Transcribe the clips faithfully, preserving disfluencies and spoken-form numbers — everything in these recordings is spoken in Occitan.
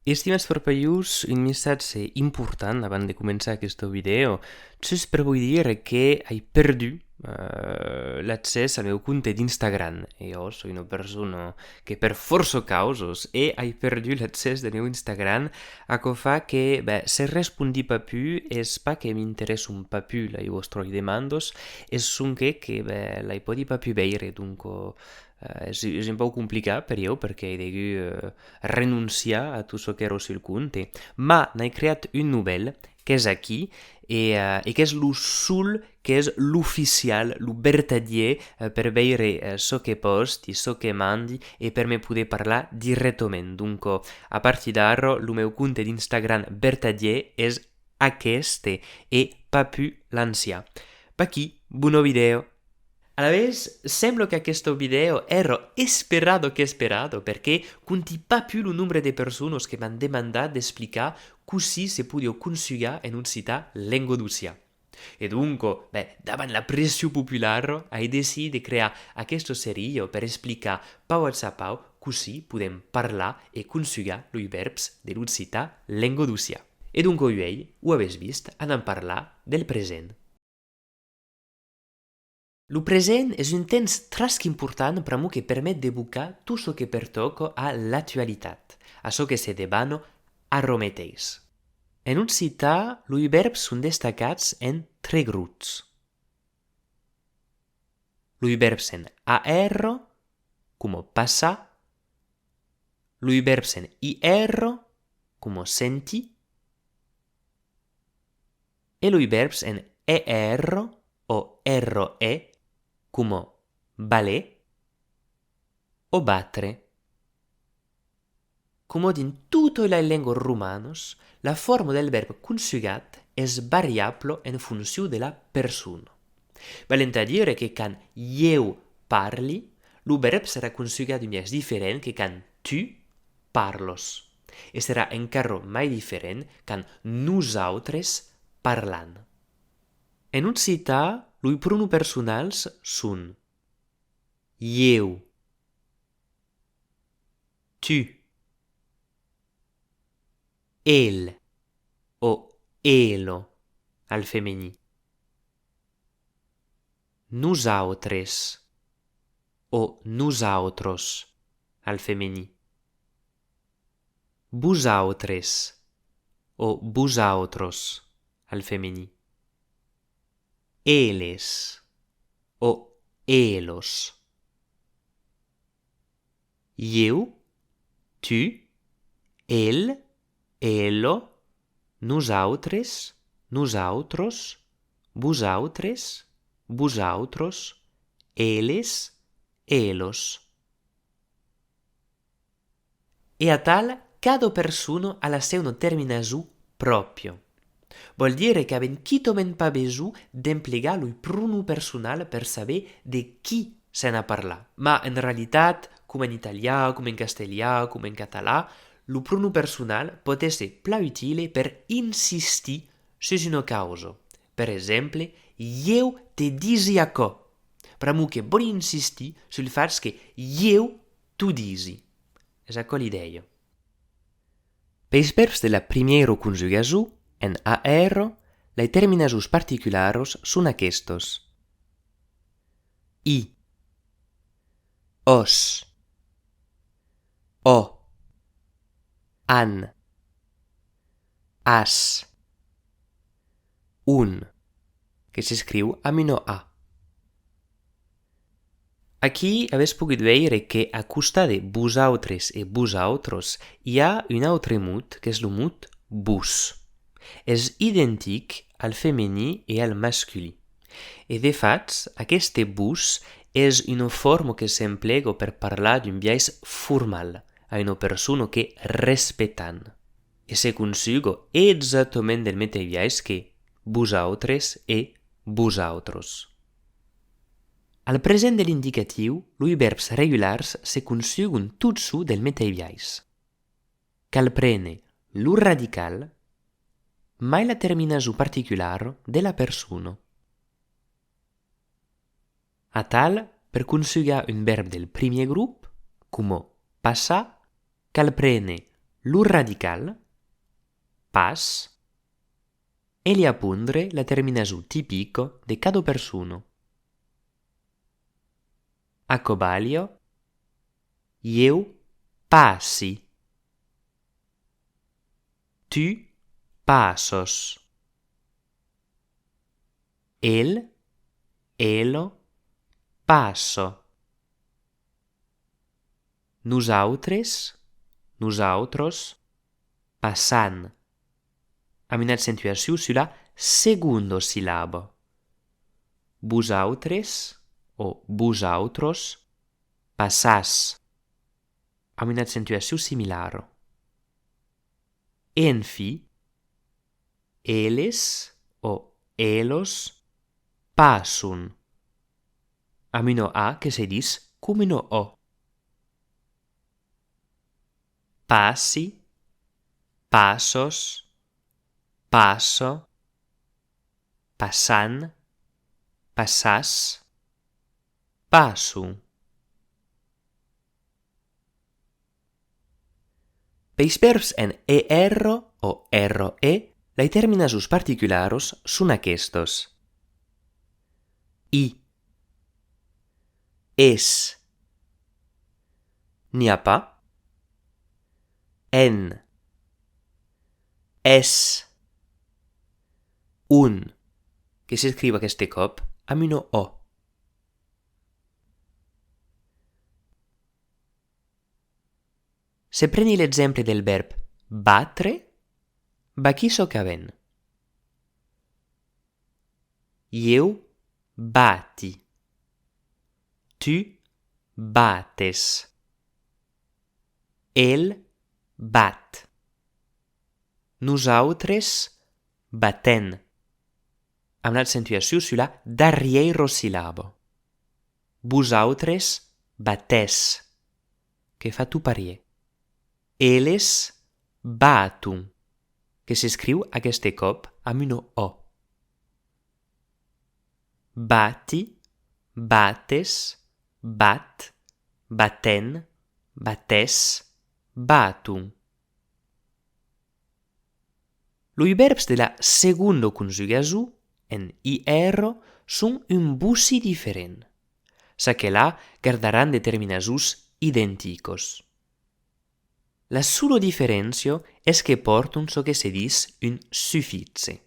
Estimats parpalhons, un messatge important avant de començar aquesta vidèo, just per vos dire que ai perdut, eh, l'accès al meu compte d'Instagram. E jo soi una persona que per fòrça causas e ai perdut l'accès del meu Instagram. Aquò fa que, ben, se respondi pas pus, es pas que m'interèsson pas pus las vòstras demandas, es sonque que, ben, las pòdi pas pus veire, donc, eh, Eh, es, es un pauc complicat per ieu, perque ai degut, eh, renonciar a tot çò qu'èra sul compte, mas n'ai creat un novèl, qu'es aquí, e, eh, e qu'es lo sol, qu'es l'oficial, lo vertadièr, eh, per veire, eh, çò que pòsti, çò que mandi, e per me poder parlar dirèctament. Donc, eh, a partir d'ara, lo meu compte d'Instagram vertadièr es aqueste, e pas pus l'ancian. Vaquí, bona vidèo! Alavetz, sembla qu'aquesta vidèo èra esperada qu'esperada, perque compti pas pus lo nombre de personas que m'an demandat d'explicar cossí se podiá conjugar en occitan lengadocian. E donc, ben, davant la pression populara, ai decidit de crear aquesta seria per explicar pauc a pauc cossí podèm parlar e conjugar los vèrbs de l'occitan lengadocian. E donc uèi, o avètz vist, anam parlar del present. Lo present es un temps tras qu'important pr'amor que permet d'evocar tot çò que pertòca a l'actualitat, a çò que se debana ara meteis. En occitan, los vèrbs son destacats en tres grops. Los vèrbs en A R, coma passar, los vèrbs en I R, coma sentir, e los vèrbs en E R o R E, coma valer o batre. Coma dins totas las lengas romanas, la forma del vèrb conjugat es variabla en foncion de la persona. Valent a dire que quand ieu parli, lo vèrb serà conjugat d'un biais diferent que quand tu parlas. E serà encara mai diferent quand nosautres parlam. En occitan, los pronoms personals son ieu, tu, el o ela al feminin, nosautres o nosautras al feminin, vosautres o vosautras al feminin, eles o elas. Ieu, tu, el, ela, nosautres, nosautras, vosautres, vosautras, eles, elas. E atal, cada persona a la seuna terminason pròpria. Vòl dire qu'avèm quitament pas besonh d'emplegar lo pronom personal per saber de qui s'anarà parlar. Mas en realitat, coma en italian, coma en castelhan, coma en catalan, lo pronom personal pòt èsser plan utile per insistir sus una causa. Per exemple, ieu te disi aquò, pr'amor que vòli insistir sul fach que ieu t'o disi. Es aquò l'idèia. Peis vèrbs de la primièra conjugason, en A R, las terminasons particularas son aquestas: i, os, o, an, as, un, que s'escriu amb una A. Aquí avètz pogut veire que a costat de vosautres e vosautras i a un autre mot, qu'es lo mot vos. Es identic al feminin e al masculin. E de fach, aqueste vos es una forma que s'emplega per parlar d'un biais formal a una persona que respectam. E se conjuga exactament del meteis biais que vosautres e vosautras. Al present de l'indicatiu, los vèrbs regulars se conjugan totjorn del meteis biais. Cal prene lo radical mai la terminason particulara de la persona. Atal, per conjugar un vèrb del primièr grop, coma passar, cal prene Lo radical, pas, e li apondre la terminason tipica de cada persona. Aquò balha: ieu passi. Tu passas. El, ela, passa. Nosautres, nosautras, passam. Amb una accentuacion sus la segonda sillaba. Vosautres o vosautras passatz. Amb una accentuacion similara. E enfin, eles o elas passon. Amb una A que se ditz coma una O. Passi, passas, passa, passam, passatz, passon. Peis vèrbs en E R o R E, lai terminasons particularas son aquestas: i, es, n'i a pas, en, es, on, que s'escriu aqueste còp amb una O. Se preni l'exemple del vèrb batre, vaquí çò qu'avèm. Ieu bati. Tu bates. El bat. Nosautres batèm. Amb l'accentuacion sus la darrièira sillaba. Vosautres batètz, que fa tot parièr. Eles baton, que s'escriu aqueste còp amb una O. Bati, bates, bat, batèm, batètz, baton. Los vèrbs de la segonda conjugason, en I R, son un bocin diferents. Çaquelà gardaràn de terminasons identicas. La sola diferéncia es que pòrtan çò que se ditz un sufixe.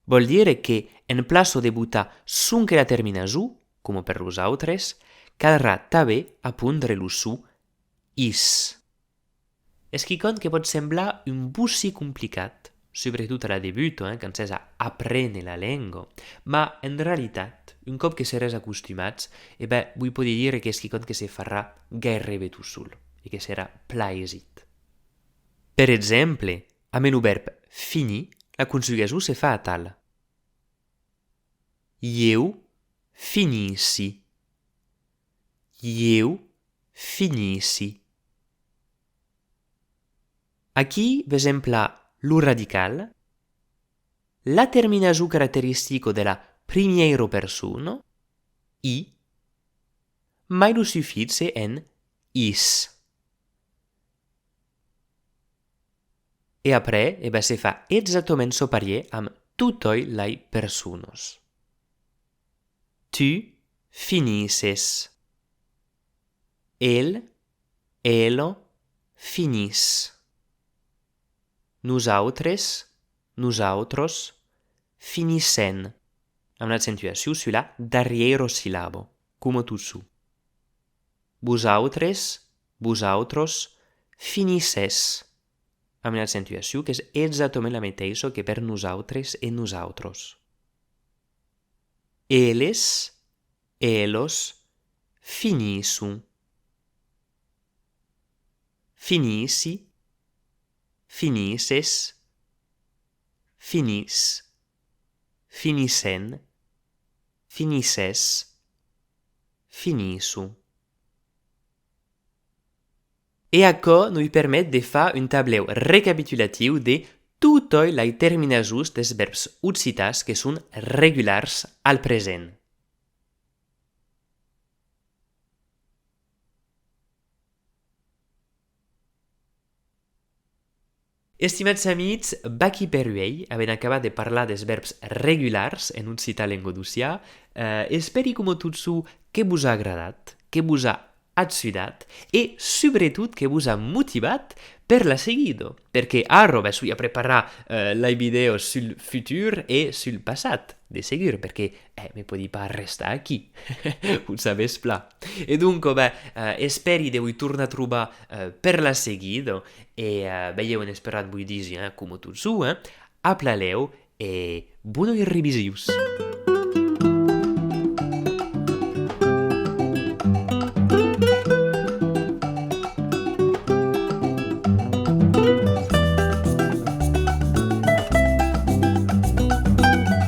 Vòl dire que, en plaça de botar sonque la terminason, coma per los autres, calrà tanben apondre lo son is. Es quicòm que pòt semblar un bocin complicat, subretot a la debuta, eh, quand sètz a aprene la lenga, mas en realitat, un còp que seretz acostumats, e ben, vos pòdi dire qu'es quicòm que se farà gaireben tot sol e que serà plan aisit. Per exemple, amb lo vèrb finir, la conjugason se fa atal. Ieu finissi. Ieu finissi. Aquí vesèm plan lo radical, la terminason caracteristica de la primièira persona, i, mai lo sufixe en is. E après, e ben, se fa exactament çò parièr amb totòi lai personas. Tu finisses. El, ela, finís. Nosautres, nosautras, finissèm, amb l'accentuacion sus la darrièira sillaba, coma tot sol. Vosautres, vosautras, finissètz, amb una accentuacion qu'es exactament la meteissa que per nosautres e nosautras. Eles, elas, finisson. Finissi, finisses, finís, finissèm, finissètz, finisson. E aquò nos permet de far un tablèu recapitulatiu de totòi lai terminasons dels vèrbs occitans que son regulars al present. Estimats amics, vaquí per uèi, avèm acabat de parlar des vèrbs regulars en occitan lengadocian. Eh, espèri coma totjorn que vos a agradat, que vos a ajudat e, subretot, que vos a motivat per la seguida. Perque ara, ben, soi a preparar, eh, las vidèos sul futur e sul passat, de segur, perque, eh, me pòdi pas arrestar aquí. Ho sabètz plan. E donc, ben, eh, espèri de vos tornar trobar, eh, per la seguida e, eh, ben, ieu en esperant vos disi, eh, coma totjorn, eh, a plan lèu e bonas revisions.